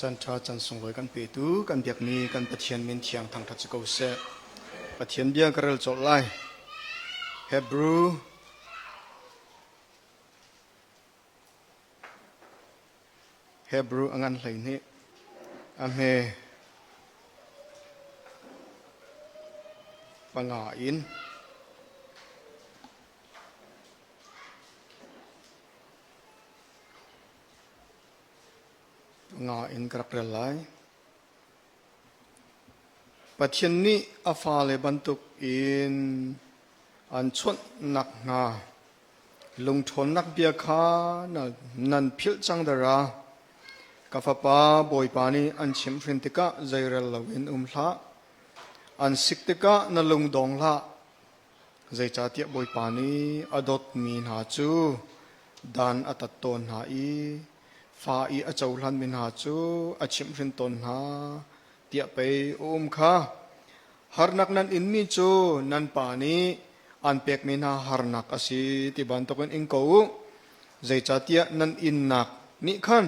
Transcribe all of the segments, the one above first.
Caan ṭha caan sunglawi kan petu kan biakmi kan Pathian min thiang thangṭhat si ko seh. Pathian bia ka rel colh lai. Hebrew Hebrew a ngan 12 a hme panga in Nga in ka rak rel lai. Pathian nih a fale bantuk in an chawnhnak hna lungṭhawnnak bia kha nan philh cang dara. Ka fapa Bawipa nih an chimhhrin tikah zeirel loin um hlah. An sik tikah na lung dong hlah. Zeicahtiah Bawipa nih a dawtmi hna cu dan a tat tawn hna i fa i a cohlanmi hna cu a chimhhrin tawn hna tiah pei a um kha. Harnak nan inmi cu nan pa nih an pekmi hna harnak a si ti bantukin ing ko u. Zeicahtiah nan innak nih khan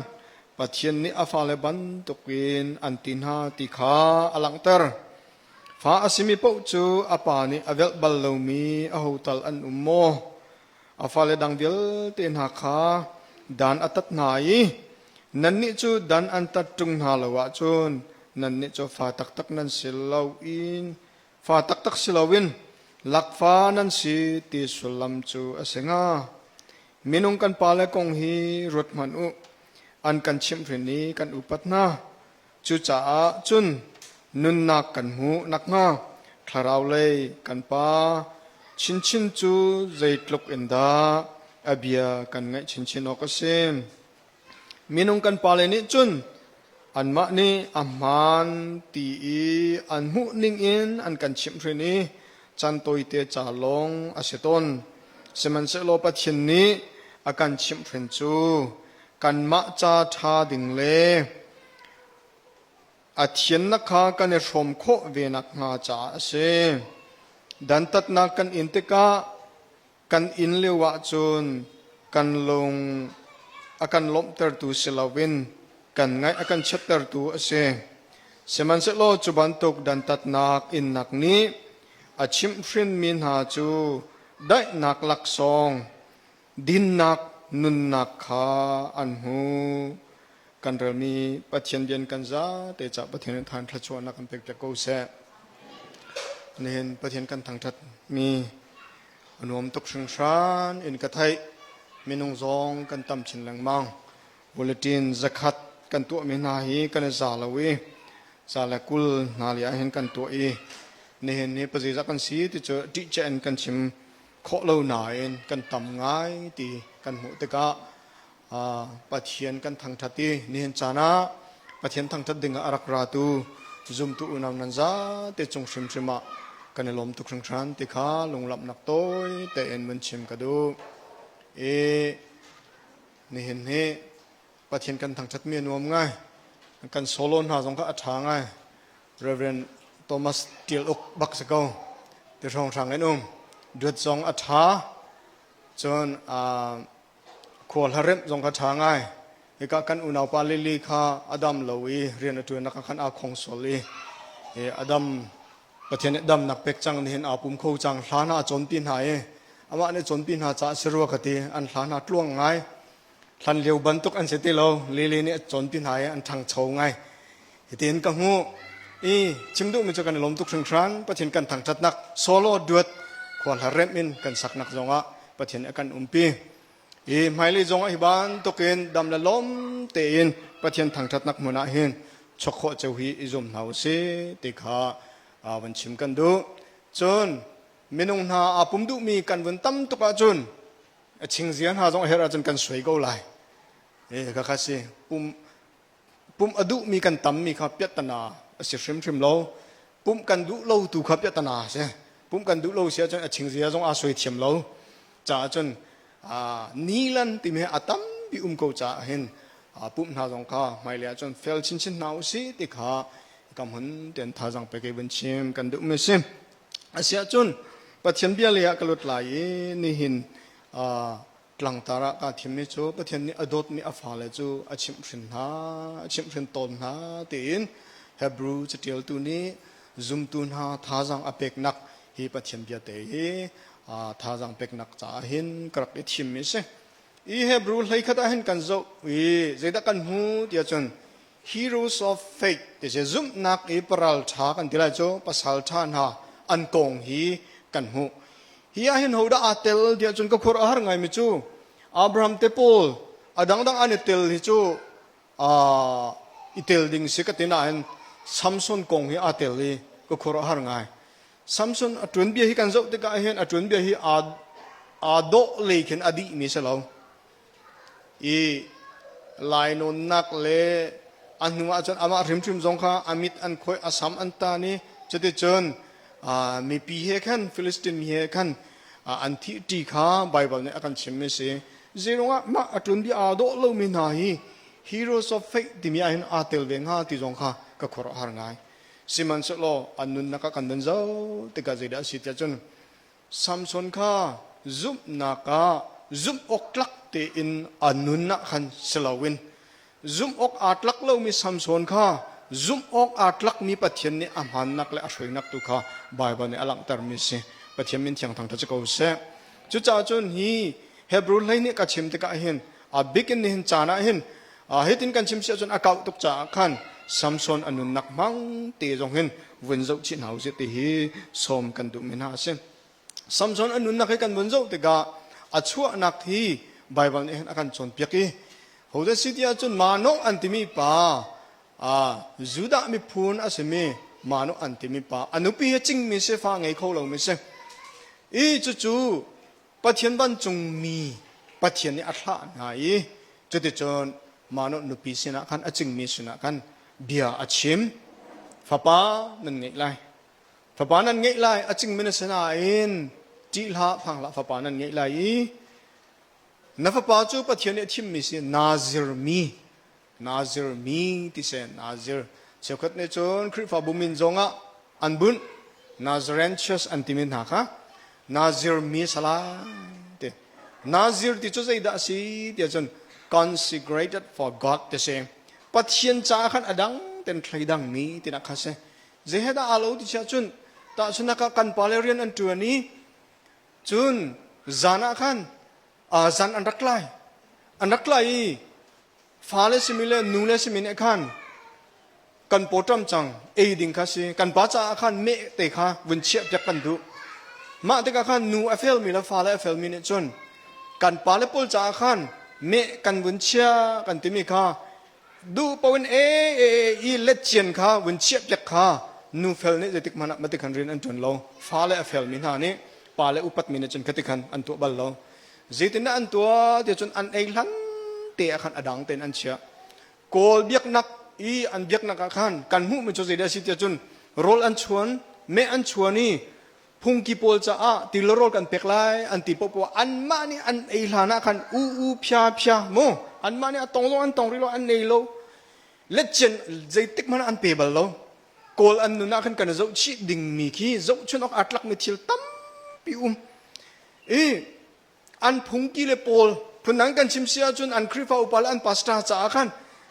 Pathian nih a fale bantukin an ti hna ti kha a langhter. Fa a simi paoh cu a pa nih a velh bal lomi aho tal an um maw? A fale dang vialte hna kha dan a tat hna i nannih cu dan an tat ṭung hna lo ahcun nannih cu fa taktak nan si loin fa taktak si loin lakfa nan si ti sullam cu a si hnga. Minung kan pale kong hi ruat hmanh u. An kan chimhhrin i kan upat hna. Cucaah cun nunnak kan hmuh nakhnga thlarau lei kan Pa chinchin cu zeitluk in dah a bia kan ngaih chinchin awk a si. Minung kan pale nih cun anmah nih a hmaan ti i an hmuh ning in an kan chimhhrin i caan tawite ca lawng a si tawn. Sihmanhsehlaw Pathian nih a kan chimhhrin cu kanmah ca ṭha ding le a thiannak kha kan i hrawm khawh ve nakhnga caah a si. Dantatnak kan in tikah kan in lio ahcun kan lung a kan lawmhtertu si loin kan ngaih a kan chiattertu a si. Sihmanhsehlaw cu bantuk dantatnak innak nih a chimhhrinmi hna cu daihnak laksawng dinnak nunnak kha an hmu. Kan relmi Pathian bian kan za te ca Pathian nih than thluachuahnak kan pek piak ko seh. Nihin Pathian kan thangthat mi a nuam tuk hringhran in ka theih. Minung zong kan tam chin lengmang. Bulletin zakhat kan tuah mi hna hi kan i za lo i za le kul hna li ah hin kan tuah i nihin ni pazizah kan si ti cu ṭihceh in kan chim khawh lo nain kan tam ngai ti kan hmuh tikah Pathian kan thangṭhat i nihin caan ah Pathian thangṭhat ding ah a rak ratu zumtu unau nan zate cung hrimhrim ah kan i lawm tuk hringhran ti kha lunglamhnak tawi tein vun chim ka duh. I nihin hi Pathian kan thangṭhat mi a nuam ngai. Kan solo hna zong kha a ṭha ngai. Reverend Thomas Tial Uk bak si ko. Ti hrawnghrang in um. Duat zong a ṭha. Cun khual haremh zong kha ṭha ngai. Hika kan unaupa Lily kha a dam lo i rian a ṭuannak ah khan aa khong sual i Adam Pathian nih damnak pek cang nihin aa pum kho cang hla hna a cawnpi hna i amah nih cawnpi hna caah si rua ka ti an hla hna tluang ngai hlan lio bantuk an si ti lo Lily nih a cawnpi hna i an ṭhangcho ngai hitin ka hmuh i chim duhmi cu kan i lawm tuk hringhran Pathian kan thangṭhatnak solo duat khua hla remh in kan saknak zongah Pathian a kan umpi i hmailei zongah hi bantukin dam le lawm tein Pathian thangṭhatnak hmun ah hin chok khawh ceu hi i zum hna usih ti kha van chim kan duh cun minung hna aa pum duhmi kan vun tam tuk ahcun a chingzia hna zong a herh ahcun kan suai ko lai e kha kha si pum pumh a duhmi kan tammi kha piahtana a si hrimhrim lo pumh kan duh lo tu kha piahtana a si pumh kan duh lo si ahcun a chingzia zong aa suai thiam lo caah cun nilan timi a tampi um ko caah hin pumh hna zong kha hmailei ahcun fel chinchin hna usih ti kha kam hun ten thazang pe ke vun chim kan duh mi si asiahcun Pathian bia lei ah ka lut lai i nihin. Tlangtar ah kaa thimmi cu Pathian nih a dawtmi a fale cu a chimhhrin hna, a chimhhrin tawn hna tiin Hebrew caṭialtu nih zumtu hna thazaang a peknak hi Pathian bia te hi thazaang peknak caah hin ka rak i thimmi a si. I Hebrew hleikhat ah hin kan zoh i zeidah kan hmu tiah cun Heroes of Faith ti si zumhnak i paral ṭha kan ti lai cu pasal ṭha hna an kong hi kan hmuh. Hi ah hin hodah aa tel tiah cun ka khur a har ngaimi cu Abraham te pawl a dangdang an i tel hi cu i tel ding si ka ti nain Samson kong hi aa tel i ka khur a har ngai. Samson a tuanbia hi kan zoh tikah hin a tuanbia hi aa aa dawh lei khin a dihmi si lo. I lainawnnak le a hnu ahcun amah hrimhrim zong kha a mit an khawih a sam an tan i cuticun mipi he khan Filistin mi he khan an thih ṭi kha Baibal nih a kan chimmi a si. Zeirungah mah a ṭun bia aa dawh lomi hna hi Heroes of Faith timi ahhin aa tel ve hnga ti zong kha ka khuaruah har ngai. Sihmanhsehlaw an nunnak ah kan nun zau tikah zeidah a si tiah cun Samson kha zumhnak ah zumh awk tlak tein a nun ah khan si loin zumh awk aa tlak lomi Samson kha zumh awk aa tlakmi Pathian nih a hmaannak le a hruainak tu kha Baibal nih a langhtermi a si. Pathian min thiang thangṭhat si ko seh. Cucaah cun hi Hebrew hlei nih ka chim tikah hin a bik in nihin caan ah hin hitin kan chim si ahcun a kauh tuk caah khan Samson a nunnak hmang te zong hin vun zoh chih hna usih ti hi sawm kan duhmi hna a si. Samson a nunnak hi kan vun zoh tikah a chuahnak hi Baibal nih hin a kan cawnpiak i hodah si ti ahcun Manoh an timi pa Judah miphun a simi Manoh an timi pa a nupi hi cingmi si fa ngei kho lomi si i cucu Pathian vancungmi Pathian nih a thlah hna i cuticun Manoh nupi sinah khan a cingmi sinah khan bia a chim fapa nan ngeih lai Fapa nan ngeih lai a cingmi na si nain ṭih hlah phang hlah fapa nan ngeih lai i na fapa cu Pathian nih a thimmi si Nazir mi Nazir mi ti seh Nazir cheukhat nih cun Khrihfabu min zongah an bunh Nazarene Church an timi hna kha Nazir mi salai ti Nazir ti cu zeidah a si tiah cun consecrated for God ti si Pathian caah khan a dang ten thleidang mi tinak kha si Zei he dah aa lo ti siah cun tahchunhnak ah kan pale rian an ṭuan i cun zan ah khan zan an rak tlai. An rak tlai i fale simi le nu le simi nih khan kan pawṭam cang ei ding kha si kan pa caah khan meh te kha vun chiah piak kan duh. Mah tikah khan nu a felmi le fale a felmi nih cun kan pale pawl caah khan meh kan vun chia kan timi kha duh paoh in e e i let cian kha vun chiah piak kha nu fel nih zeitik hmanh ah mati khan rian an ṭuan lo fa le a felmi hna nih pa le upatmi nih cun khati khan an tuah bal lo zeitin dah an tuah ti cun an ei hlan te ah khan a dang tein an chiah kawl biaknak i an biaknak ah khan kan hmuhmi cu zeidah a si tiah cun rawl an chuan meh an chuan i phungki pawl caah ti le rawl kan pek lai an ti poah anmah nih an ei hlan ah khan u u phia phia mu anmah nih a tong zong an tong rih lo an ei lo letcian zeitik hmanh an pe bal lo kawl an nun ah khan kan zoh chih dingmi khi zohchun awk aa tlakmi thil tampi um i an phungki le pawl phundang kan chim si ahcun an Khrihfa upa le an pastor caah khan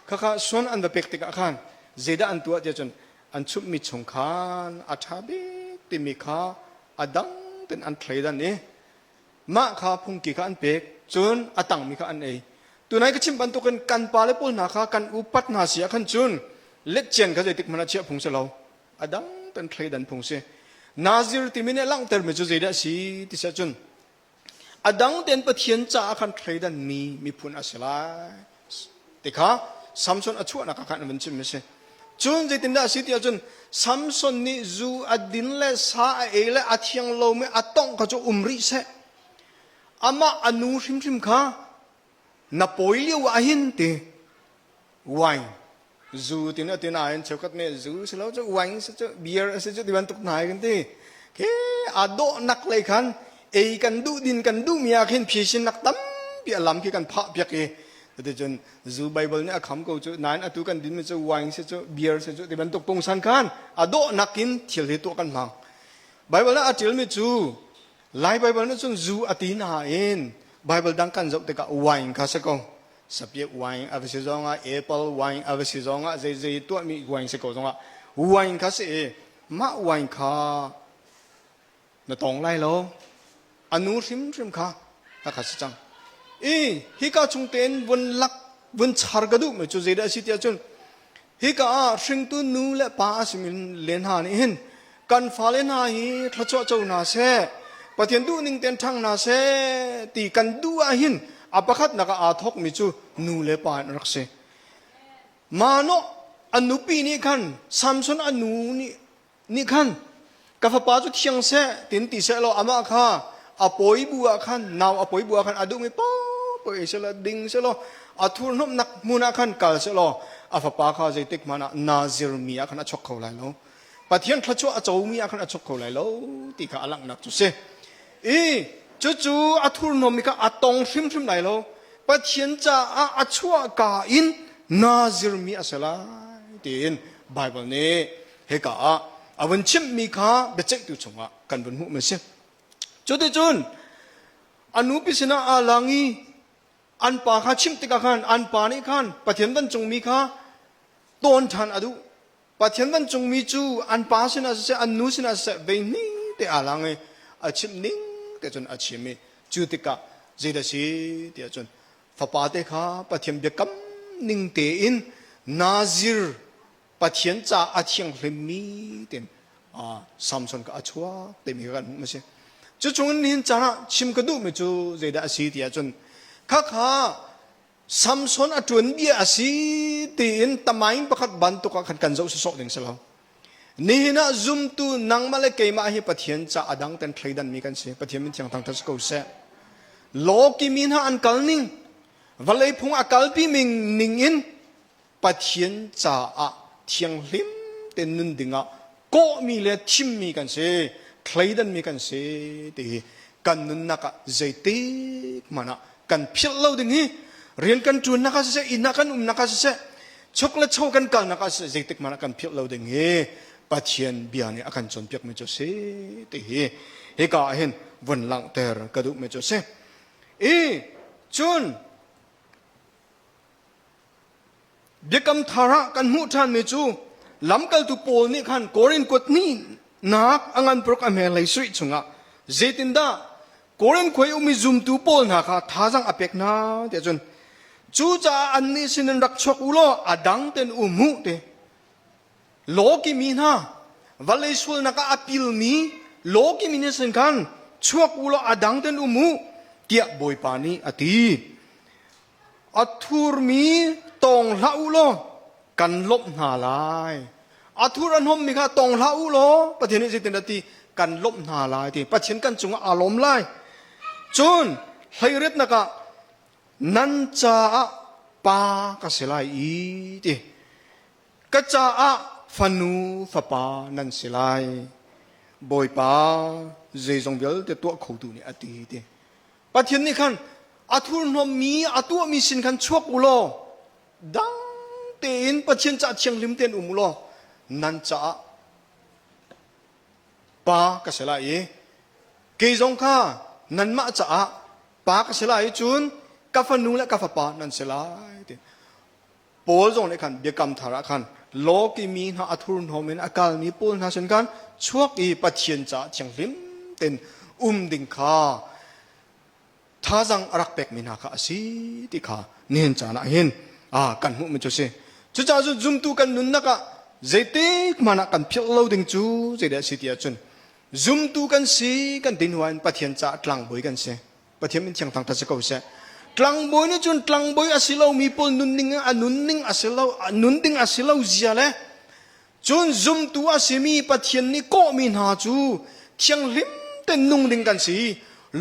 khakha suan an va pek tikah khan zeidah an tuah tiah cun an chumhmi chung khan a ṭha bik timi kha a dang ten an thleidan i mah kha phungki kha an pek cun a tangmi kha an ei tunai ka chim bantukin kan pale pawl hna kha kan upat hna si ah khan cun letcian kha zeitik hmanh ah chiah phung si lo a dang ten thleidan phung si Nazir timi nih langhtermi cu zeidah a si ti si ahcun A dang tein Pathian caah khan thleidanmi miphun a si lai ti kha Samson a chuahnak ah khan an vun chimmi a si. Cun zeitindah a si ti ahcun Samson nih zu a din le sa a ei le a thiang lomi a tongh kha cu um rih seh. Amah a nu hrimhrim kha na pawi lio ah hin ti wine zu tin a ti nain cheukhat nih zu si lo cu wine si cu beer a si cu ti bantuk hna kan ti ke a dawhnak lei khan ei kan duh din kan duh mi ah khin phisin nak tampi a lam khi kan phah piak i cun zu bible nih a kham ko cu nain atu kan din mi cu wine si cu beer si cu ti bantuk pungsan khan a dawhnak in thil hi tuah kan hmang bible ah a ṭial mi cu lai bible nih cun zu a ti nain. Bible dang kan zoh tikah wine kha si ko. Sapia wine a va si zong ah, apple wine a va si zong ah, zeizei tuahmi wine si ko zong ah, wine kha si i mah wine kha na tong lai lo. A nu hrimhrim kha kha si cang. I hika chung tein vun lak vun char ka duh mi cu zeidah a si tiah cun hika ah hringtu nu le pa a simi le hna nih hin kan fale hna hi thluachuah co hna seh Pathian duh ning ten ṭhang hna seh ti kan duh ah hin a pakhatnak ah aa thawkmi cu nu le pa in rak si. Manoah a nupi nih khan Samson a nu nih nih khan ka fapa cu thiang seh tin ti seh law amah kha a pawi bu ah khan nau a pawi bu ah khan a duhmi paoh ei seh law ding seh law a thurhnawmhnak hmun ah khan kal seh law a fapa kha zeitik hmanh ah Nazir mi ah khan a chok kho lai lo Pathian thluachuah a comi ah khan a chok kho lai lo ti kha a langhnak cu si i cucu a thurhnawmmi kha a tong hrimhrim lai lo Pathian caah a chuahka in Nazir mi a si lai tiin Bible nih hika ah a vun chimhmi kha biaceihtu chungah kan vun hmuhmi a si. Cuticun a nupi sinah aa lang i an pa kha chimh tikah khan an pa nih khan Pathian vancungmi kha tawn ṭhan a duh. Pathian vancungmi cu an pa sinah siseh an nu sinah siseh vei hni te aa lang i a chimh ning te cun a chim i cu tikah zeidah si tiah cun fapa te kha Pathian biakam ning tein Nazir Pathian ca a thianghlimmi tin Samson ka a chuak timi kan hmuh a si. Cu chung nihin caan ah chim ka duhmi cu zeidah a si ti ahcun khakha Samson a ṭuan bia a si tiin tamaing pakhat bantuk ah khan kan zoh sawsawh ding si lo. Nihin ah zumtu nangmah le keimah hi Pathian ca a dang ten thleidanmi kan si. Pathian min thiang thangṭhat si ko seh. Lawki mi hna an kal ning, vawlei phung a kalpi ning in Pathian caah thianghlim tein nun dingah kawhmi le thimmi kan si, thleidanmi kan si ti hi kan nunnak ah zeitik hmanh ah kan philh lo ding hi rian kan ṭuannak ah siseh, inn ah kan umnak ah siseh, chuk le cho kan kalnak ah siseh, zeitik hmanh ah kan philh lo ding hi Pathian bia nih a kan cawnpiakmi cu a si ti hi hika ah hin vun langhter ka duhmi cu a si. I cun Biakam thar ah kan hmuh ṭhanmi cu lamkaltu Paul nih khan Korin kuat hnihnak a ngan paruk a hme hlei sarih chungah zeitindah Korin khua i ummi zumtu pawl hna kha thazang a pek hna tiah cun cucaah annih sinin rak chuak u law a dang tein um u ti lawki mi hna vawlei sualnak ah a pilmi lawki mi hna sin khan chuak u law a dang tein um u tiah Bawipa nih a ti. A thurmi tawng hlah u law kan lawmh hna lai. A thur a hnommi kha tawng hlah u law Pathian nih zeitin a ti kan lawmh hna lai ti Pathian kan cungah aa lawm lai. Cun hleiriatnak ah nan caah pa ka si lai i ti ka caah fanu fapa nan si lai. Bawipa zeizong vialte tuah khotu nih a ti ti. Pathian nih khan a thurhnawmmi a tuahmi sin khan chuak u law dang tein Pathian caah thianghlim tein um u law nan caah pa ka si lai i kei zong kha nanmah caah pa ka si lai i cun ka fanu le ka fapa nan si lai ti Paul zong nih khan biakam thar ah khan lawki mi hna a thurhnawm in a kalmi pawl hna sin khan chuak i Pathian caah thianghlim tein um ding kha thazang a rak pekmi hna kha a si ti kha nihin caan ah hin kan hmuhmi cu a si. Cucaah cun zumtu kan nunnak ah zeitik hmanh ah kan philh lo ding cu zeidah a si ti ahcun zumtu kan si kan ti hnu ah Pathian caah tlangbawi kan si. Pathian min thiang thangthat si ko seh. Tlangbawi nih cun tlangbawi a si lomi pawl nunning a nunning a si lo nun ding a si lo zia le cun zumtu a simi Pathian nih kawhmi hna cu thianghlim ten nung ding kan si.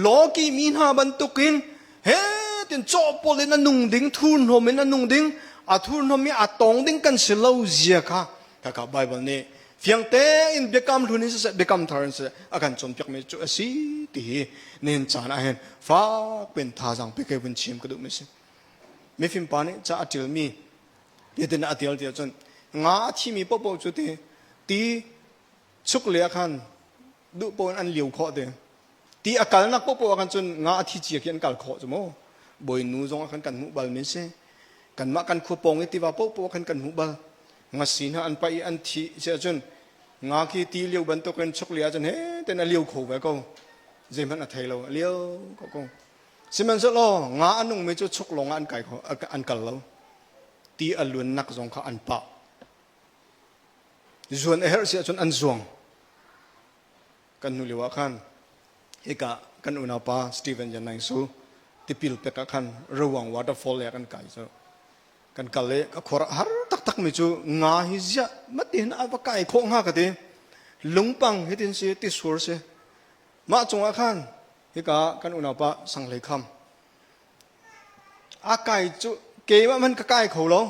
Lawki mi hna bantukin he tin cawhpol in a nung ding thurhnawm in a nung ding a thurhnawm i a tawng ding kan si lo zia kha kaka Bible nih fiang tein biakam hlun in siseh biakam thar in siseh a kan cawnpiakmi cu a si ti hi nihin caan ah hin fak piin thazaang pe kai vun chim ka duhmi si mifim pa nih ca a ṭialmi hitin a tial tiah cun nga a thimi paohpaoh cu ti ti chuk le ah khan duh paoh in an liu khawh ti. Ti a kalnak paohpaoh ah khan cun nga a thi cia khi an kal khawh cu mu. Bawinu zong ah khan kan hmuh bal mi si. Kanmah kan khua pawng i tiva paohpaoh ah khan kan hmuh bal. Ngasi hna an paih i an thih si ahcun nga khi ti lio bantukin chuk li ahcun he ten a lio kho ve ko. Zeihmanh a thei lo, a lio ko ko. Sihmanhsehlaw nga a nungmi cu chuk lawng ah an kai kho, an kal lo. Ti a luannak zong kha an pah. Zuan a herh si ahcun an zuang. Kan hnu lio ah khan hika kan unaupa Steven Jan Su tipil pek ah khan Rawang waterfall le kan kai cu kan kal i ka khor har taktak mi cu nga hi ziah matin a va kai khawh hnga ka ti lungpang hitin si tisur si mah cungah khan hika kan unaupa Sanghlei Kham a kai cu keimah man ka kai kho lo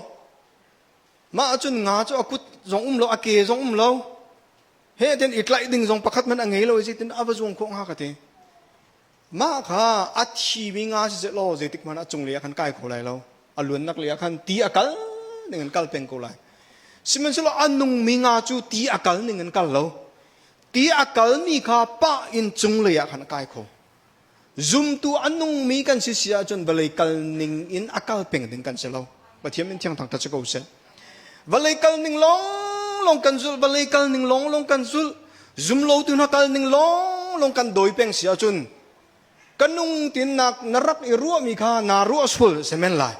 mah cun nga cu a kut zong um lo a ke zong um lo he ten i tlaih ding zong pakhat man a ngei lo i tin a va zuang khawh hnga ka ti mah kha a thimi nga si law zeitik hmanh a cung lei ah khan kai kho lai lo a luannak lei ah khan ti a kal ning in kal peng ko lai sihmanhsehlaw a nungmi nga cu ti a kal ning in kal lo ti a kalmi kha pah in cung lei ah khan a kai kho Zumtu a nungmi kan si si ahcun vawlei kal ning in a kal peng ding kan si lo. Pathian min thiang thangthat si ko seh. Vawlei kal ning lawng lawng kan zulh, vawlei kal ning lawng lawng kan zulh, zum lo tu hna kal ning lawng lawng kan dawi peng si ahcun ka nung tin nak na rak i ruahmi kha naa ruah sual si men lai.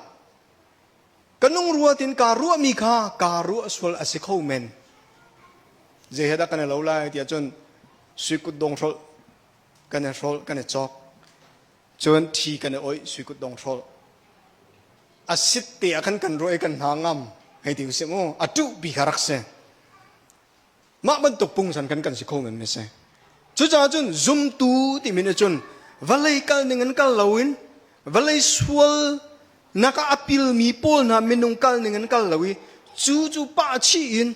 Ka nung rua tin kaa ruahmi kha kaa ruah sual a si kho men. Zei he dah kan i lo lai tiah cun sui kut dong hrolh kan i hrolh kan i cawk cun thi kan i oih sui kutdong hrolh a sit te ah khan kan ruah i kan hna ngam hei ti usih mu a tuh pi kha rak si mah bantuk pungsan kan kan si kho men mi si cucaah cun zumtu timi nih cun vawlei kal ning in kal loin vawlei sual nak ah a pilmi pawl hna minung kal ning in kal lo i cu cu pah chih in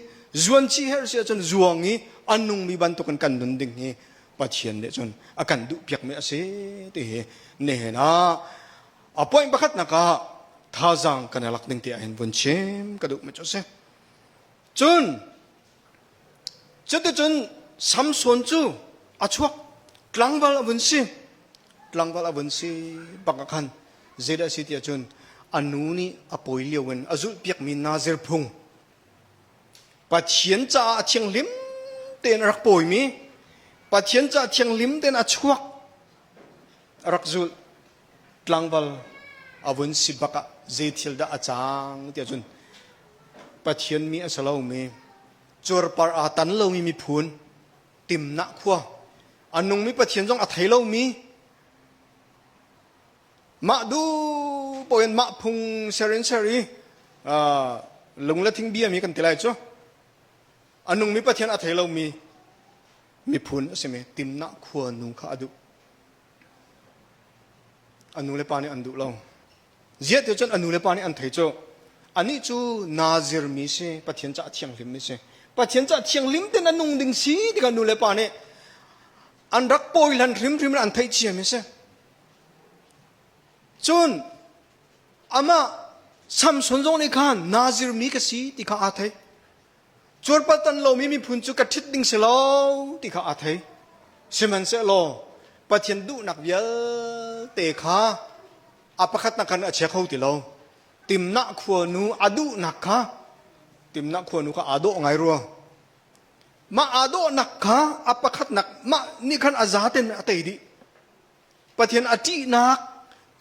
zuan chih herh si ahcun zuang i a nungmi bantukin kan nun ding hi Pathian nih cun a kan duh piakmi a si ti hi nihin ah a point pakhatnak ah thazaang kan i lak ding ti ah hin vun chim ka duhmi cu a si. Cun cuticun Samson cu a chuak tlangval a vun si tlangval a vun si bak ah khan zeidah a si tiah cun a nu nih a pawi lio in a zulhpiakmi Nazir phung Pathian caah a thianghlim tein a rak pawimi Pathian caah thianghlim tein a chuak a rak zulh tlangval a vun si bak ah zei thil dah a cang tiah cun Pathian mi a si lomi cuarpar aa tan lomi miphun Timnah khua a nungmi Pathian zong a thei lomi mah duh paoh in mah phung ser in ser i lung le thing biami kan ti lai cu a nungmi Pathian a thei lomi miphun a simi Timnah khua nu kha a duh a nu le pa nih an duh lo ziah ti cun a nu le pa nih an thei cu anih cu Nazir mi si Pathian caah thianghlim mi si Pathian caah thianghlim ten a nung ding si tikah nu le pa nih an rak pawi hlan hrimhrim in an theih cia mi si cun amah Samson zong nih khan Nazir mi ka si ti kha aa thei Cuarpartan lomi miphun cu ka ṭhit ding si lo ti kha aa thei. Sihmanhsehlaw Pathian duhnak vialte kha a pakhatnak khan a chia kho ti lo. Timnah khuanu a duhnak kha Timnah khuanu kha aa dawh ngai rua. Mah aa dawhnak kha a pakhatnak mah nih khan a zaten a tei dih. Pathian a ṭihnak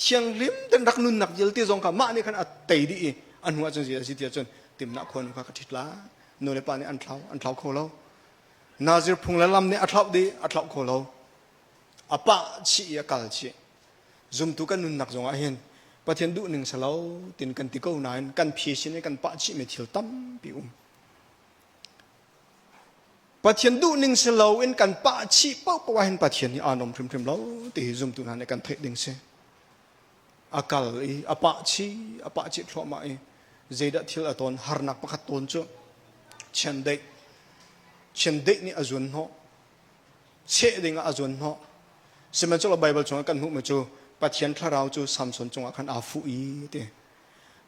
thianghlim ten rak nunnak vialte zong kha mah nih khan a tei dih i a hnu ahcun zei a si ti ahcun Timnah khuanu kha ka ṭhit lai nu le pa nih an thlau an thlau kho lo Nazir phung le lam nih a thlauh dih a thlauh kho lo a pah chih i a kal chih zumtu kan nunnak zong ah hin Pathian duh ning si lo tin kan ti ko nain kan phi sin i kan pah chihmi thil tampi um Pathian duhning si loin kan pah chih paohpaoh ah hin Pathian hi aa nuam hrimhrim lo ti hi zumtu hna nih kan theih ding si. A kal i a pah chih, a pah chih thluahmah i zeidah thil a tawn harnak pakhat tawn cu chiandeih chiandeih nih a zuan hnawh cheh ding ah a zuan hnawh sihmanhsehlaw Baibal chungah kan hmuhmi cu Pathian thlarau cu Samson cungah khan aa fuh i ti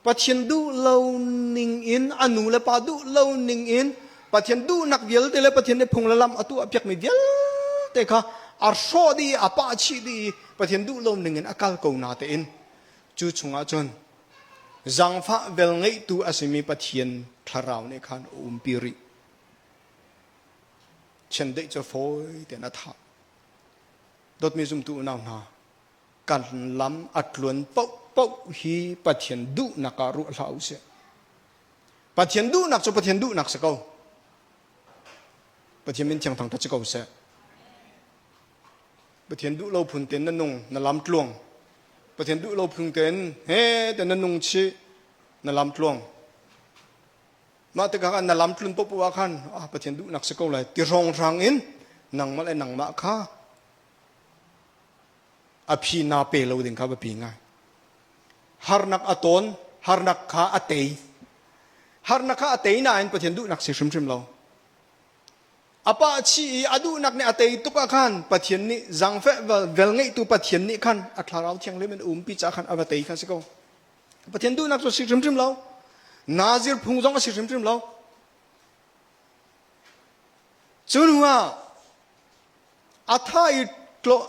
Pathian duh lo ning in a nu le pa duh lo ning in Pathian duhnak vialte le Pathian nih phung le lam a tuah piakmi vialte kha a hrawh dih i a pah chih dih i Pathian duh lo ning in a kal ko na tein cu chungah cun zaangfah velngeihtu a simi Pathian thlarau nih khan a umpi rih. Chiandeih cu fawi tein a thah. Dawtmi zumtu unau hna, kan lam a tluan paohpaoh hi Pathian duhnak ah ruah hlah u sih. Pathian duhnak cu Pathian duhnak si ko. Pathian min thiang thangṭhat si ko seh. Pathian duh lo phun tein na nung, na lam tluang. Pathian duh lo phun tein he te na nung chih, na lam tluang. Mah tikah na lam tlun paohpaoh ah khan ah Pathian duhnak si ko lai ti hrawnghrang in nangmah le nangmah kha a phi naa pe lo ding kha biapi ngai. Harnak a tawn, harnak kha a tei. Harnak kha a tei nain Pathian duhnak si hrimhrim lo. A pa chih i a duhnak nih a tei tuk ah khan Pathian nih zaangfeh velngeihtu Pathian nih khan a thlarau thianghlim in umpi ca khan a va tei kha si ko. Pathian duhnak cu a si hrimhrim lo. Nazir phung zong a si hrimhrim lo. Cu hnu ah a tha i tlawh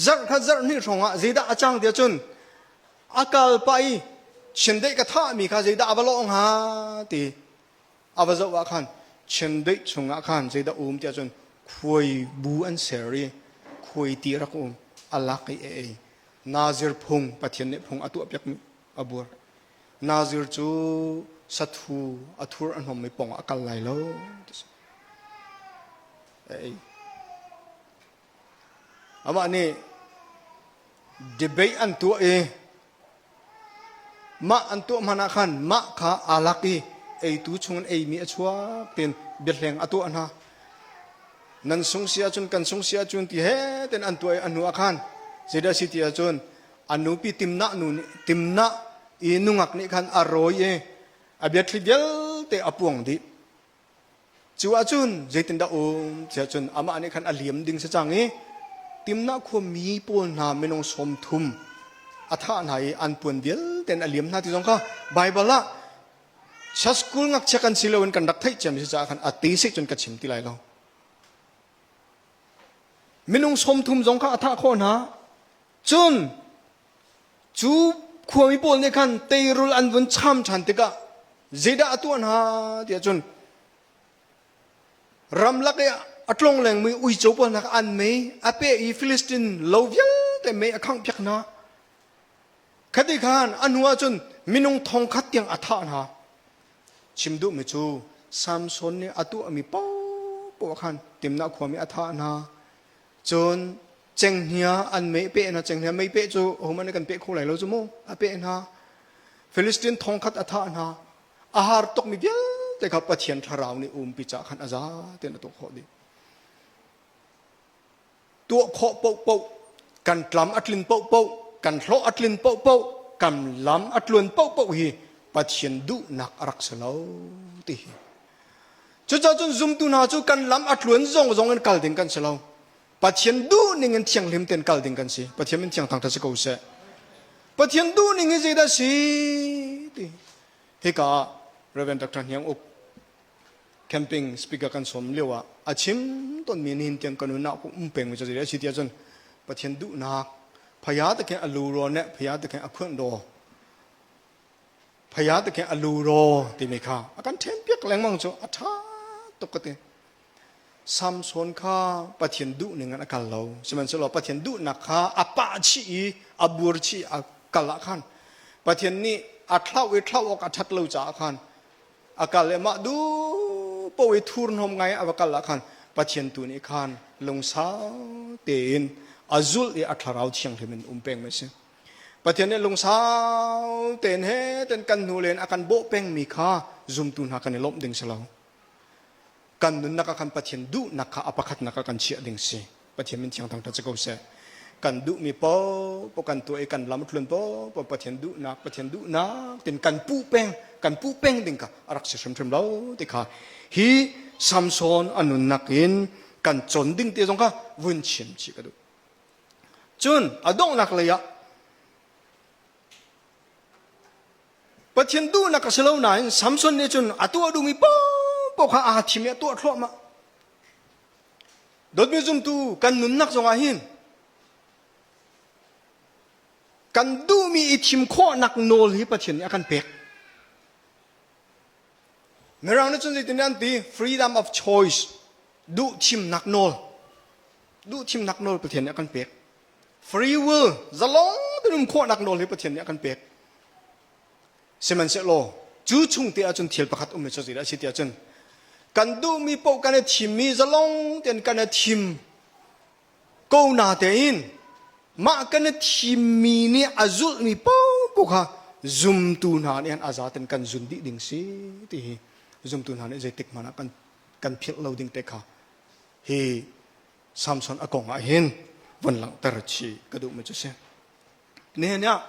zarh khat zarh hnih hrawng ah zeidah a cang tiah cun a kal pah i chiandeih ka thahmi kha zeidah a va lawh hnga ti a va zoh ah khan chiandeih chungah khan zeidah um tiah cun khuai bu an ser i khuai ti rak um a lak i a ei Nazir phung Pathian nih phung a tuahpiakmi a buar. Nazir cu sathu a thur a hnommi pong ah a kal lai lo. Ei. Amah nih debate an tuah i mah an tuah hmanh ah khan mah kha aa lak i eitu chungin eimi a chuak tiin biahleng a tuah hna. Nan sung si ahcun kan sung si ahcun ti he ten an tuah i a hnu ah khan zeidah si ti ahcun a nupi Timnah nu nih Timnah i nungak nih khan a rawi i a biathli vialte a puang dih. Cu ahcun zeitindah um tiah cun amah nih khan a liam ding si cang i Timnah khuami pawl hna minung 30 a thah hna i an puan vialte in a liam hna ti zong kha Baibal ah school ngakchia kan si loin kan rak theih ciami si caah khan a ti sik cun ka chim ti lai lo. Minung 30 zong kha a thah khawh hna. Cun Cu khuami pawl nih khan teirul an vun cham ṭhan tikah zeidah a tuah hna tiah cun ramlak i a tlong lengmi uico pawl hna kha an mei a peh i Filistin lo vialte mei a khanghpiak hna. Khati khan a hnu ah cun minung thong khat tiang a thah hna. Chim duhmi cu Samson nih a tuahmi paohpaoh khan Timnah khuami a thah hna. Cun cenghngia an meh peh hna cenghngia mei peh cu hohmanh nih kan peh kho lai lo cu mu a peh hna Filistin thongkhat a thah hna a har tukmi vialte kha Pathian thlarau nih umpi ca khan a za tein a tuah khawh dih tuah khawh paohpaoh kan tlam a tlin paohpaoh kan hlawh a tlin paohpaoh kan lam a tluan paohpaoh hi Pathian duhnak a rak si lo ti hi Cucaah cun zumtu hna cu kan lam a tluan zong zong in kal ding kan si lo. Pathian duh ning in thianghlim tein kal ding kan si. Pathian min thiang thangṭhat si ko seh. Pathian duh ning hi zeidah si ti. Hika ah Reverend Dr. Hniang Uk camping speaker kan sawm lio ah a chim tonmi nihin tiang kan unau um peng mi cu zeidah si ti ahcun Pathian duhnak phaya te khin a lu ro ne phaya te khin a khuanh ro Phaya te khi a lu raw timi kha a kan ṭhenpiak lengmang cu a ṭha tuk ka ti. Samson kha Pathian duh ning in a kal lo. Sihmanhsehlaw Pathian duhnak kha a pah chih i a bur chih a kal ah khan Pathian nih a thlauh i thlauh awk a ṭhat lo caah khan a kal i mah duh paoh i thurhnawm ngai a va kal ah khan Pathian tu nih khan lungsau tein a zulh i a thlarau thianghlim in um peng a si. Pathian nih lungsau tein he ten kan hnu len a kan bawh pengmi kha zumtu hna kan i lawmh ding si lo. Kan nunnak ah khan Pathian duhnak kha a pakhatnak ah kan chiah ding si. Pathian min thiang thangṭhat si ko seh. Kan duhmi paoh kan tuah i kan lam tlun paoh Pathian duhnak Pathian duhnak tin kan puh peng kan puh peng ding kha a rak si hrimhrim lo ti kha hi Samson a nunnak in kan cawn ding te zong kha vun chim chih ka duh. Cun a donghnak lei ah Pathian duhnak a si lo nain Samson nih cun a tuah duhmi paohpaoh kha aa thim i a tuah thluahmah. Dawtmi zumtu kan nunnak zongah hin kan duhmi i thim khawhnak nawl hi Pathian nih a kan pek. Mirang nih cun zeitin an ti freedom of choice duh thimnak nawl duh thimnak nawl Pathian nih a kan pek. Free will zalong tein um khawhnak nawl hi Pathian nih a kan pek. Sihmanhsehlaw cu chung te ahcun thil pakhat um mi cu zeidah a si ti ahcun kan duhmi paoh kan i thimmi zalong tein kan i thim ko na tein mah kan i thimmi nih a zulhmi paohpaoh kha zumtu hna nih an a zaten kan zun dih ding si ti hi zumtu hna nih zeitik hmanh ah kan kan philh lo ding te kha hi Samson a kong ah hin von langhter chih ka duhmi cu si. Nihin ah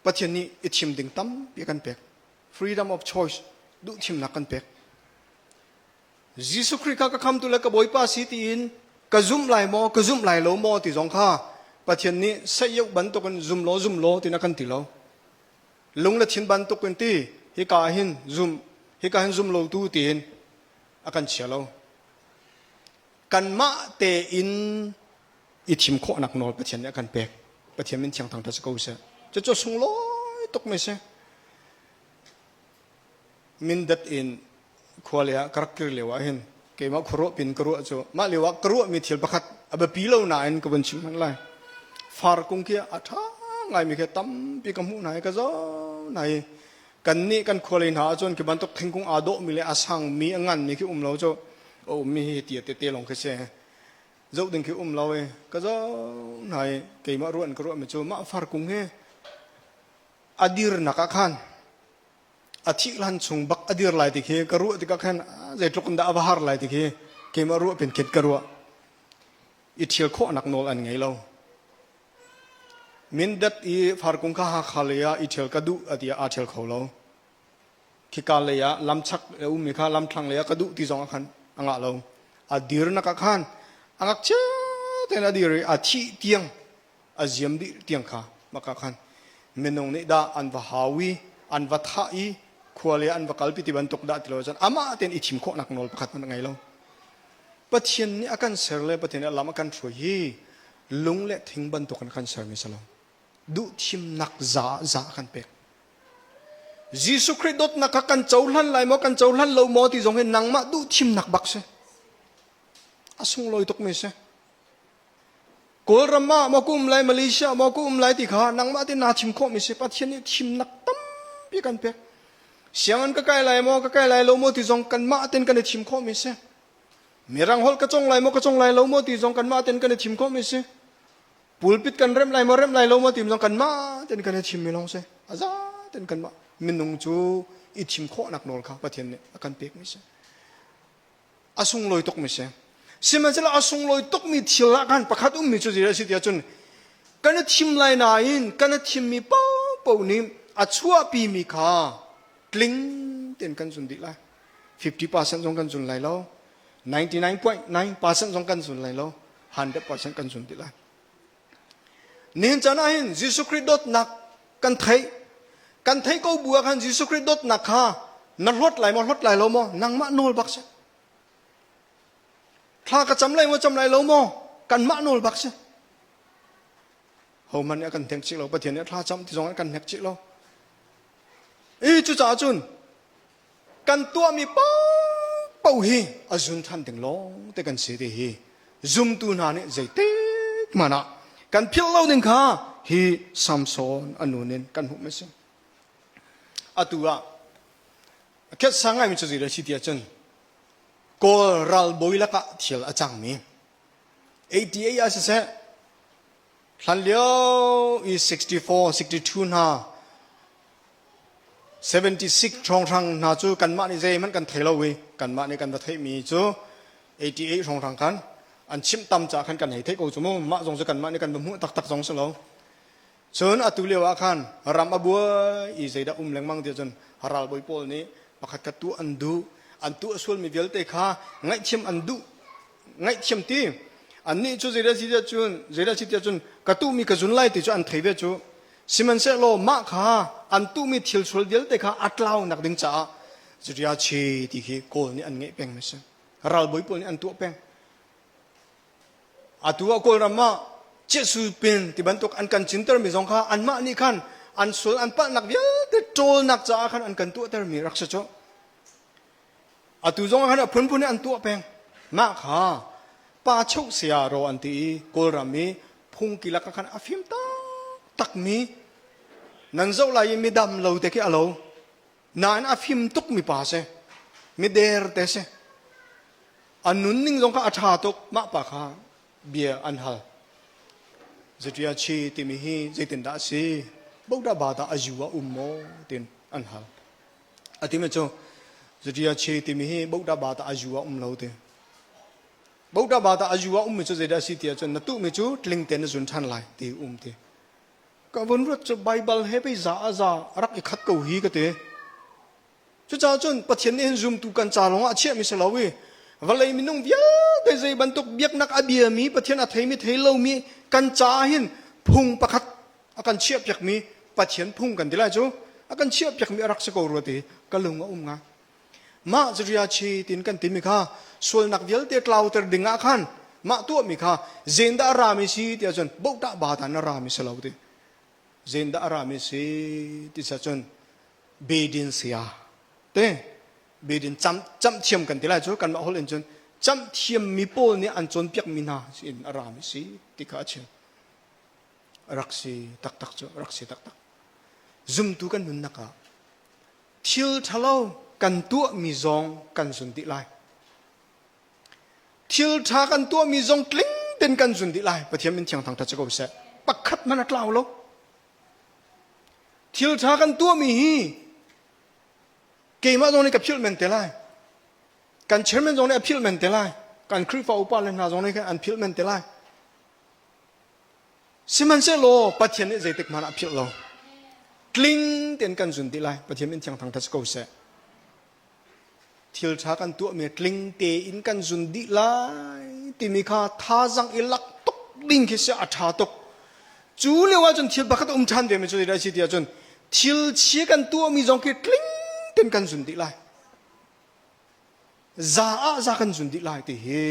Pathian nih i thim ding tampi a kan pek. Freedom of choice duh thimnak kan pek. Jesuh Khrih kha ka khamtu le ka Bawipa si tiin ka zumh lai maw, ka zumh lai lo maw ti zong kha Pathian nih saih bantukin zum law zum law tiin a kan ti lo. Lung le thin bantukin ti hika ah hin zum, hika hin zum lo tu tiin a kan chia lo. Kanmah tein i thim khawhnak nawl Pathian nih a kan pek. Pathian min thiang thangṭhat si ko seh. Cucu sunglawi tuk mi si. Mindat in khua le ah ka rak kir lio ah hin keimah khuaruah pin ka ruah cu mah lio ah ka ruahmi thil pakhat a biapi lo nain ka vun chim hmanh lai. Far kung khi a ṭha ngaimi khi tampi ka hmuh hna i ka zoh hna i kannih kan khua lei hna ahcun khi bantuk thingkung aa dawhmi le a sangmi a nganmi khi um lo cu a ummi hi tia tete lawng khi si. Zoh ding khi um lo i ka zoh hna i keimah ruah in ka ruahmi cu mah farkung hi a dirnak ah khan a thih hlan chung bak a dir lai ti khi ka ruah tikah khan zeitluk in dah a va har lai ti khi keimah ruah pin khin ka ruah. I ṭhial khawhnak nawl an ngei lo. Mindat i farkung kha Hakha lei ah i ṭhial ka duh a ti ah aa ṭhial kho lo. Khika lei ah lamchak a ummi kha lamthlang lei ah ka duh ti zong ah khan a ngah lo. A dirnak ah khan a ngakchia tein a dir i a thih tiang a ziam dih tiang kha maka khan minung nih dah an va hau i an va thah i khua lei an va kalpi ti bantuk dah ti lo cun amah tein i thim khawhnak nawl pakhat hmanh a ngei lo. Pathian nih a kan ser le Pathian nih a lam a kan hruai hi lung le thing bantuk in a kan sermi si lo. Duhthimnak za za a kan pek. Jesuh Khrih dawtnak kha kan cohlan lai maw kan cohlan lo maw ti zong hi nangmah duhthimnak bak si. A sunglawi tukmi si. Kawlram ah maw ka um lai, Malaysia maw ka um lai ti kha nangmah te naa thim khawhmi si. Pathian nih thimnak tampi kan pek. Sianginn ka kai lai maw, ka kai lai lo maw ti zong kanmah ten kan i thim khawhmi si. Mirang holh ka cong lai maw, ka cong lai lo maw ti zong kanmah ten kan i thim khawhmi si. Pulpit kan remh lai maw remh lai lo maw ti zong kanmah ten kan i thimmi lawng si. A za ten kanmah minung cu i thim khawhnak nawl kha Pathian nih a kan pekmi si. A sunglawi tukmi si. Sihmanhsehlaw a sunglawi tukmi thil ah khan pakhat ummi cu zeidah a si tiah cun kan i thim lai nain kan i thimmi paohpaoh nih a chuahpimi kha tling tein kan zun dih lai. 50% zong kan zun lai lo. 99.9% zong kan zun lai lo. 100% kan zun dih lai. Nihin caan ah hin Jesuh Khrih dawtnak kan theih. Kan theih ko bu ah khan Jesuh Khrih dawtnak kha na hlawt lai maw hlawt lai lo maw nangmah nawl bak si. Thla ka cam lai maw cam lai lo maw kanmah nawl bak si. Hohmanh nih a kan hnek chih lo Pathian nih thla cam ti zong a kan hnek chih lo. I cucaah cun kan tuahmi paohpaoh hi a zun ṭhan ding lawng te kan si ti hi zumtu hna nih zeitik hmanh ah kan philh lo ding kha hi Samson a nun in kan hmuh mi si. Atu ah a khetsa ngaimi cu zei si ti ahcun Kawl ralbawi lakah thil a cangmi 88 ah siseh hlanlio i 64 62 hna 76 hrawnghrang hna cu kanmah nih zeihmanh kan thei lo i kanmah nih kan va theihmi cu 88 hrawnghrang khan an chimh tam caah khan kan hei theih ko cu mu mah zong cu kanmah nih kan va hmuh taktak zong si lo cun atu lio ah khan ram a buai i zeidah um lengmang tiah cun ralbawi pawl nih pakhat khat tuah an duh an tuah sualmi vialte kha ngaihthiam an duh ngaihthiam ti annih cu zeidah si tiah cun zeidah si tiah cun ka tuhmi ka zun lai ti cu an thei ve cu Sihmanhsehlaw mah kha an tuhmi thil sual vialte kha a tlaunak ding caah Zuriachi ti khi Kawl nih an ngeih peng mi si. Ralbawi pawl nih an tuah peng. Atu ah Kawlram ah Jesuh pin ti bantuk an kan cintermi zong kha anmah nih khan an sual an palhnak vialte ṭawlnak caah khan an kan tuahtermi rak si cu. Atu zong ah khan a phunphun in an tuah peng. Mah kha pa cheuh saya ro an ti i Kawlram i phungki lakah khan a fim taktakmi nan zoh lai i midam lo te khi a lo. Nain a fim tukmi pa si. Mider te si. A nunning zong kha a ṭha tuk. Mah pa kha bia an hal. Zetia chi timi hi zeitindah a si? Bodah ba dah a yu ah um maw? Tin an hal. A timi cu Zetia chi timi hi bodah ba dah a yu ah um lo ti. Bodah ba dah a yu ah ummi cu zeidah a si ti ahcun na tuhmi cu tling tein na zun ṭhan lai ti um ti. Ka vun ruat cu Baibal he pei za a za a rak i khat ko hi ka ti. Cucaah cun Pathian nih hin zumtu kan ca lawngah a chiahmi si lo i vawlei minung vialte zei bantuk biaknak a biami Pathian a theimi thei lomi kan caah hin phung pakhat a kan chiahpiakmi Pathian phung kan ti lai cu a kan chiahpiakmi a rak si ko rua ti ka lung a um ngai. Mah zariachi tin kan timi kha sualnak vialte tlauter ding ah khan mah tuahmi kha zendah a rami si tiah cun bohtah ba na rami si lo ti. Zendah a rami si ti cun bedin sia te bedin cam cam thiam kan ti lai cu kanmah holh in cun cam thiam mi pawl nih an cawnpiak mi hna in a rami si ti kha a chim. Rak si taktak cu rak si taktak. Zumtu kan nunnak ah Thil ṭhalo kan tuahmi zong kan zun dih lai. Thil ṭha kan tuahmi zong tling tein kan zun dih lai. Pathian min thiang thangṭhat si ko seh. Pakhat hmanh a tlau lo. Thil ṭha kan tuahmi hi keimah zong nih ka philh men te lai. Kan chairman zong nih a philh men te lai. Kan Khrihfa upa le hna zong nih khan an philh men te lai. Sihmanhsehlaw Pathian nih zeitik hmanh ah a philh lo. Tling tein kan zun dih lai. Pathian min thiang thangṭhat si ko seh. Thil ṭha kan tuahmi tling tein kan zun dih lai timi kha thazaang i lak tuk ding khi si a ṭha tuk. Cu lio ahcun thil pakhat a um ṭhan ve mi cu zeidah a si ti ahcun thil chia kan tuahmi zong khi tling tein kan zun dih lai. Za ah za kan zun dih lai ti hi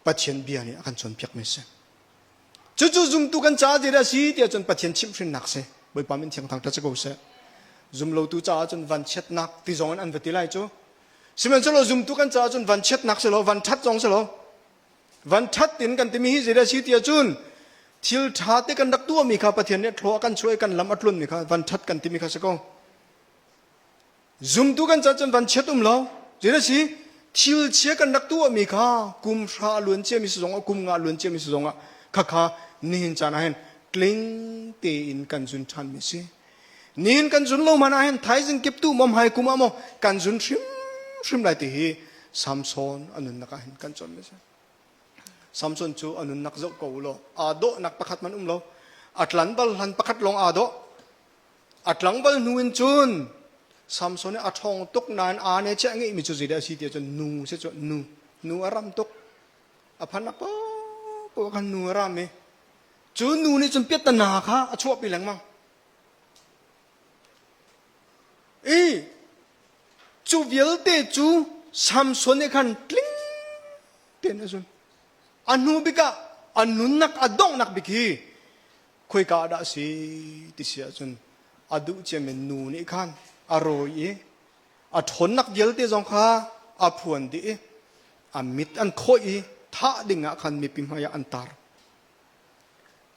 Pathian bia nih a kan cawnpiakmi a si. Cucu zumtu kan caah zeidah a si tiah cun Pathian chimhhrinnak si. Bawipa min thiang thangṭhat si ko seh. Zumlotu caah cun vanchiatnak ti zong in an va ti lai cu. Sihmanhsehlaw zumtu kan caah cun vanchiatnak si lo, vanṭhat zong si lo. Vanṭhat in kan timi hi zeidah a si tiah cun thil ṭha te kan rak tuahmi kha Pathian nih thlua a kan chuah i kan lam a tlunmi kha vanṭhat kan timi kha si ko. Zumtu kan ca cun van chiat um lo. Zeidah si? Thil chia kan rak tuahmi kha kum hra a luan ciami si zongah kum nga a luan ciami si zongah khakha nihin caan ah hin tling tein kan zun ṭhanmi si. Nihin kan zun lo hmanh ah hin thaizing kip tu maw hmai kum ah maw kan zun hrimhrim lai ti hi Samson a nunnak ah hin kan cawnmi si. Samson cu a nunnak zoh ko u law aa dawhnak pakhat man um lo. A tlan bal hlan pakhat lawng aa dawh. A tlangval hnu in cun Samson hi a ṭhawng tuk nain aa ne chiah ngeihmi cu zeidah a si ti ahcun nu si cu nu nu a ram tuk a phan a paohpaoh khan nu a ram i cu nu nih cun piattana kha a chuahpi lengmang i cu vialte cu Samson nih khan tling tein a zun a hnu bik ah a nunnak a donghnak bik hi Khoika ah dah a si ti si ahcun a duh ciami nu nih khan a rawi i a ṭhawnnak vialte zong kha a phuan dih i a mit an khawih i thah ding ah khan mipi hmaiah an tar.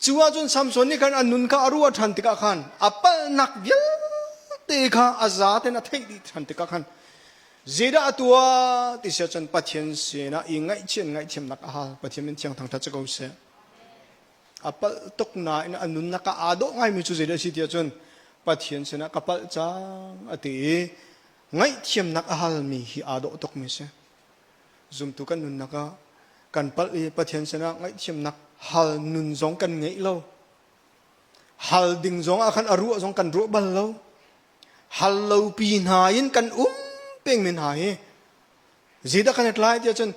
Cu ahcun Samson nih khan a nun kha a ruah ṭhan tikah khan a palhnak vialte kha a zaten a theih dih ṭhan tikah khan zeidah a tuah ti si ahcun Pathian sinah i ngaihchih ngaihthiamnak a hal. Pathian min thiang thangṭhat si ko seh. A palh tuk nain a nunnak ah aa dawh ngaimi cu zeidah a si tiah cun Pathian sinah ka palh cang a ti i ngaihthiamnak a halmi hi aa dawh tukmi a si. Zumtu kan nunnak ah kan palh i Pathian sinah ngaihthiamnak hal nun zong kan ngeih lo. Hal ding zong ah khan a ruah zong kan ruah bal lo. Hal lo pi hna in kan um pengmi hna hi zeidah kan i tlai tiah cun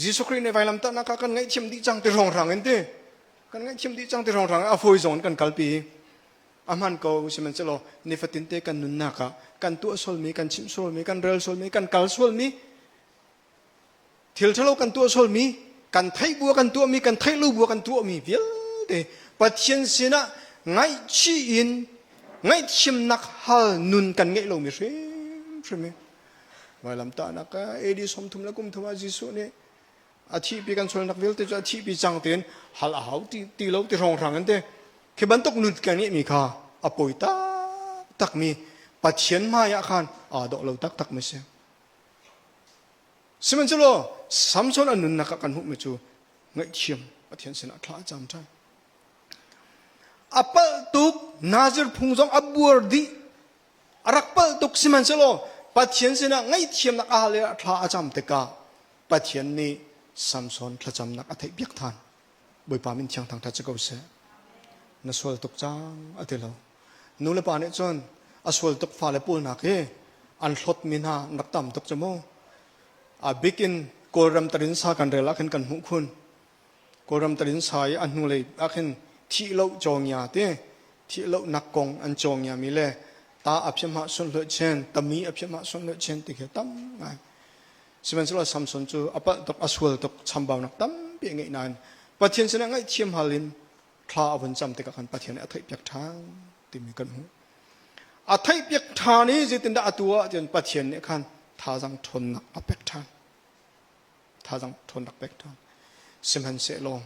Jesuh Khrih nih vailamtahnak ah kan ngaihthiam dih cang ti hrawnghrang in ti kan ngaihthiam dih cang ti hrawnghrang a fawi zong in kan kalpi a hman ko sihmanhsehlaw nifatin te kan nunnak ah kan tuah sualmi kan chimh sualmi kan rel sualmi kan kal sualmi thil ṭhalo kan tuah sualmi Kan theih bu kan tuahmi, kan theih lo bu kan tuahmi vialte Pathian sinah ngaihchih in ngaihthiamnak hal nun kan ngeih lomi hrimhrim hi vailamtahnak AD 33 le kum thum ah Jesuh nih a thihpi kan sualnak vialte cu a thihpi cang tiin hal a hau ti, ti lo ti hrawnghrang in te khi bantuk nun kan ngeihmi kha a poi taktakmi Pathian hmai ah khan aa dawh lo taktak mi si. Sihmanhsehlaw Samson a nunnak ah kan hmuhmi cu ngaihthiam Pathian sinah thla a cam ṭhan. A palh tuk Nazir phung zong a buar dih. A rak palh tuk sihmanhsehlaw Pathian sinah ngaihthiamnak a hal i thla a cam tikah Pathian nih Samson thlacamnak a theihpiak ṭhan. Bawipa min thiang thangṭhat si ko seh. Na sual tuk cang a ti lo. Nu le pa nih cun a sual tuk fale pawl nak hi an hlawtmi hna an rak tam tuk cu mu. A bik in Kawlram tarin sa kan rel ah khin kan hmuh khun. Kawlram tarin sa i a hnulei ah khin thih lo cawngia ti thih lo nak kong an cawngia mi le ta a phiam ah sun hluai chen tami a phiam ah sun hluai chen ti khi tam ngai. Sihmanhsehlaw Samson cu a palh tuk, a sual tuk, chambaunak tampi a ngeih nain Pathian sinah ngaihthiam hal in thla a vun cam tikah khan Pathian nih a theihpiak ṭhan timi kan hmuh. A theihpiak ṭhan i zeitindah a tuah ahcun Pathian nih khan thazaang ṭhawnnak a pek ṭhan. Thazaang ṭhawnnak pek ṭhan. Sihmanhsehlaw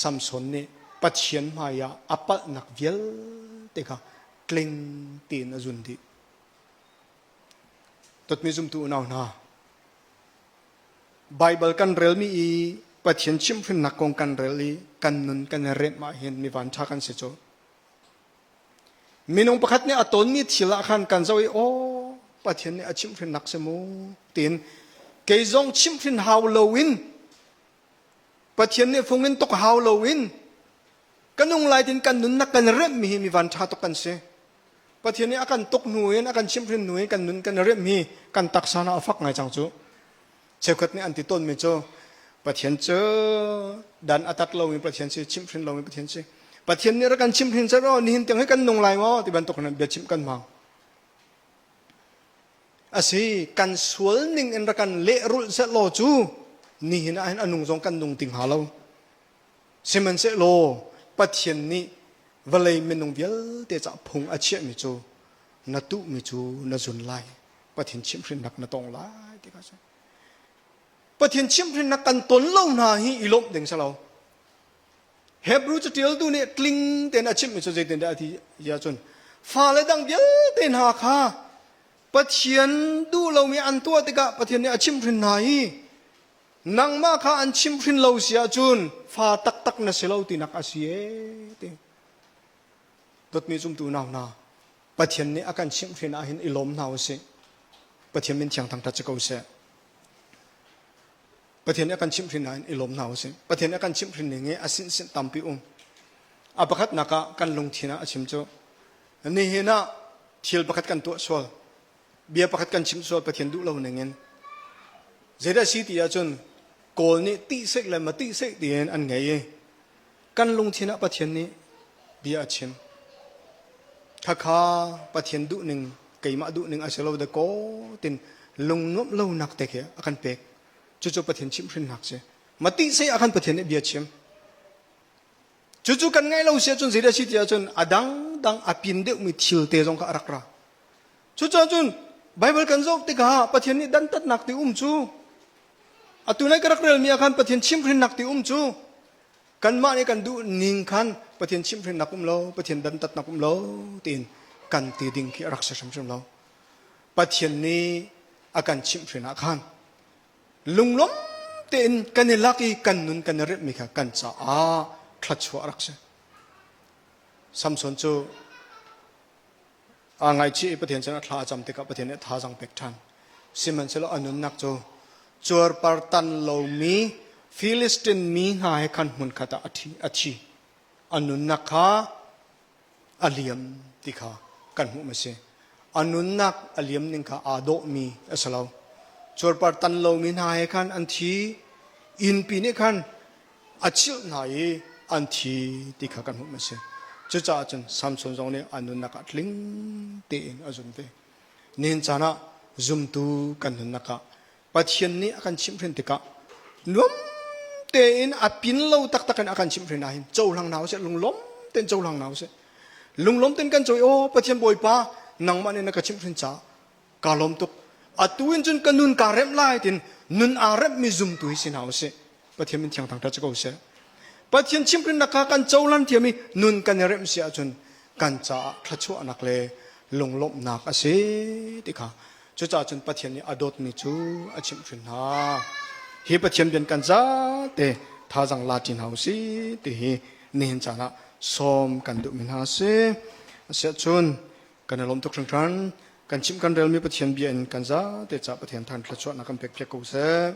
Samson nih Pathian hmaiah a palhnak vialte kha tling tein a zun dih. Dawtmi zumtu unau hna, Baibal kan relmi i Pathian chimhhrinnak kong kan rel i kan nun kan i remh ahhin mi vanṭha kan si cu. Minung pakhat nih a tonmi thil ah khan kan zoh i aw Pathian nih a chimhhrinnak si mu tiin kei zong chimhhrin hau loin Pathian nih fung in tuk hau loin ka nung lai tin kan nunnak kan remhmi hi mi vanṭha tuk kan si. Pathian nih a kan tuk hnu in a kan chimhhrin hnu in kan nun kan remh hi kan taksa hna a fak ngai cang cu. Cheukhat nih an ti tawnmi cu Pathian cu dan a tat lomi Pathian si, chimhhrin lomi Pathian si. Pathian nih rak kan chimhhrin seh law nihin tiang hi kan nung lai maw ti bantuk in bia chimh kan hmang. Asi, kan sual ning in rak kan lehrulh seh law cu nihin ah hin a nung zong kan nung ti hnga lo. Sihmanhsehlaw Pathian nih vawlei minung vialte cah phung a chiahmi cu na tuhmi cu na zun lai. Pathian chimhhrinnak na tong lai ti kha a si. Pathian chimhhrinnak kan ton lo hna hi i lawmh ding si lo. Hebrew caṭialtu nih tling tein a chimhmi cu zeitindah a ti ahcun fale dang vialte hna kha Pathian duh lomi an tuah tikah Pathian nih a chimhhrin hna i nangmah kha an chimhhrin lo si ahcun fa taktak na si lo tinak a si ee ti. Dawtmi zumtu nau hna, Pathian nih a kan chimhhrin ahhin i lawm hna usih. Pathian min thiang thangṭhat si ko seh. Pathian nih a kan chimhhrin ahhin i lawm hna usih. Pathian nih a kan chimhhrin ning hi a sinhsinh tampi um. A pakhatnak ah kan lungthin ah a chim cu nihin ah thil pakhat kan tuah sual, bia pakhat kan chim sual Pathian duh lo ning in zeidah si ti ahcun Kawl nih tih seh le ma tih seh tiin an ngei i kan lungthin ah Pathian nih bia a chim. Khakha Pathian duhning keimah duhning a si lo da kaw tin lungnuamh lonak te khi a kan pek. Cucu Pathian chimhhrinnak si. Ma tih seh ah khan Pathian nih bia chim. Cucu kan ngaih lo si ahcun zeidah si ti ahcun a dangdang a pin deuhmi thil te zong kha a rak ra. Cucaah cun Baibal kan zoh tikah Pathian nih dantatnak ti um cu atu nai ka rak relmi ah khan Pathian chimhhrinnak ti um cu kanmah nih kan duh ning khan Pathian chimhhrinnak um lo Pathian dantatnak um lo tiin kan ti ding khi a rak si hrimhrim lo. Pathian nih a kan chimhhrin ah khan lunglawm tein kan i lak i kan nun kan i remhmi kha kan caah thluachuah a rak si. Samson cu aa ngaichih i Pathian sinah thla a cam tikah Pathian nih thazaang pek ṭhan. Sihmanhsehlaw a nunnak cu cuarpar tan lomi Filistin mi hna he khan hmunkhat ah a thi. A nunnak kha a liam ti kha kan hmuh a si. A nunnak a liam ning kha aa dawhmi a si lo. Cuarpar tan lomi hna he khan an thi. Innpi nih khan a chilh hna i an thi ti kha kan hmuh a si. Cucaah cun Samson zong nih a nunnak ah tling tein a zum ve. Nihin caan ah zumtu kan nunnak ah Pathian nih a kan chimhhrin tikah nuam tein a pin lo taktak in a kan chimh hrin ahhin cohlang hna usih, lunglawm tein cohlang hna usih. Lunglawm tein kan co i aw Pathian Bawipa nangmah nih na ka chimh hrin caah kaa lawm tuk. Atu in cun ka nun kaa remh lai tin nun aa remhmi zumtu hi si hna usih. Pathian min thiang thangṭhat si ko seh. Pathian chimhrinnak kha kan cohlan thiam i nun kan i remh si ahcun kan caah thluachuahnak le lunglawmhnak a si ti kha cucaah cun Pathian nih a dawtmi cu a chimhhrin hna. Hi Pathian bian kan zate thazang la ṭi hna usih ti hi nihin caan ah sawm kan duhmi hna a si. Asiahcun kan i lawm tuk hringhran. Kan chimh kan relmi Pathian bia in kan zate ca Pathian than thluachuahnak kan pek piak ko seh.